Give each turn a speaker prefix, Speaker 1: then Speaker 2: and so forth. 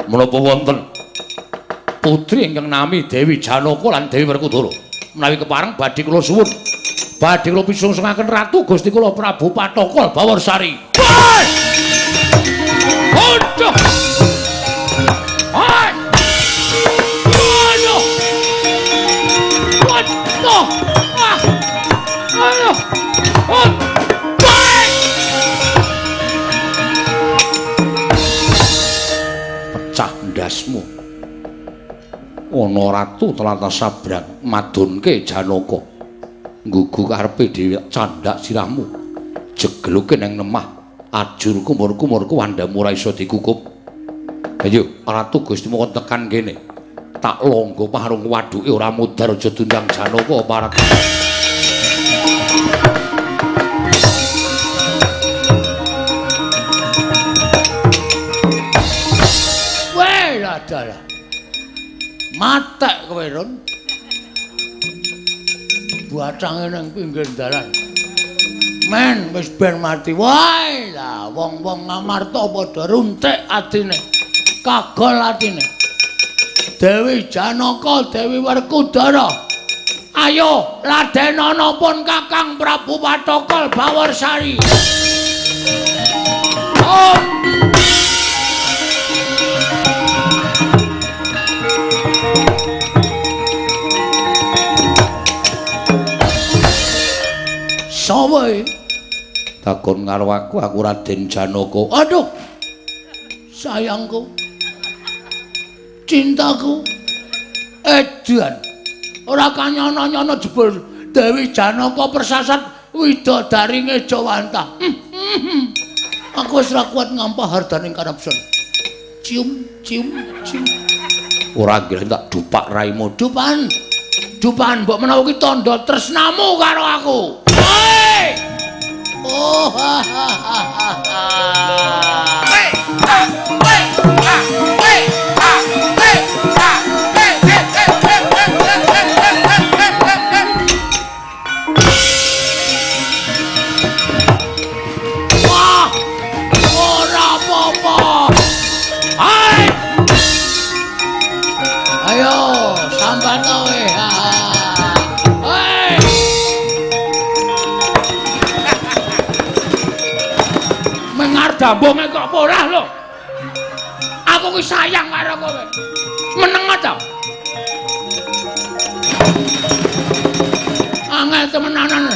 Speaker 1: Menapa wonten putri ingkang nami Dewi Janaka lan Dewi Werkudara? Menawi kepareng badhe kula suwun. Badhe kula pisungsungaken Ratu Gusti kula Prabu Pathokol Bawarsari. Aduh. Hai. Aduh. Waduh. Ah. Aduh. Pecah ndasmu. Ana ratu tlatah sabrang madunke Janaka. Nggugu karepe dhewe candhak sirahmu. Jegluke nang lemah. Ajur kumur-kumurku wandamu ora iso dikukup. Ayo Ratu Gustimu kon tekan kene. Tak longgo parung waduke ora mudhar aja diundang Janaka parek.
Speaker 2: Weh, adalah. Matek kowe, Run. Bacange nang pinggir dalan. Men wis ben mati wae lah wong-wong Ngamarta padha runtik atine. Kagol atine. Dewi Janaka, Dewi Werkudara. Ayo ladenana pun Kakang Prabu Pathokol Bawarsari. Om. Sapa iki?
Speaker 1: Takon karo aku, aku Raden Janaka.
Speaker 2: Aduh. Sayangku. Cintaku. Edan. Ora kanyono-nyono jebul Dewi Janaka persasat widodari Ngejawantah. Aku wis ora kuat ngampah hardaning kanepson. Cium, cium, cium.
Speaker 1: Ora nggih tak dupak raimu.
Speaker 2: Dupan. Dupan mbok menawa ki tandha tresnamu karo aku. Hei! Oh ha ha ha ha.
Speaker 3: Hei! Ah! Hei! Ah! Hei! Ah! Hei! Ah! Hei! Hei! Hei! Hei! Hei! Hei! Hei! Hei! Hei! Hei!
Speaker 2: Wah! Ora apa-apa. Hai! Ayo, sambat kowe. Hei! Mengar dambonge kok ora lho. Aku ki sayang karo kowe. Meneng ta? Angel temenanan.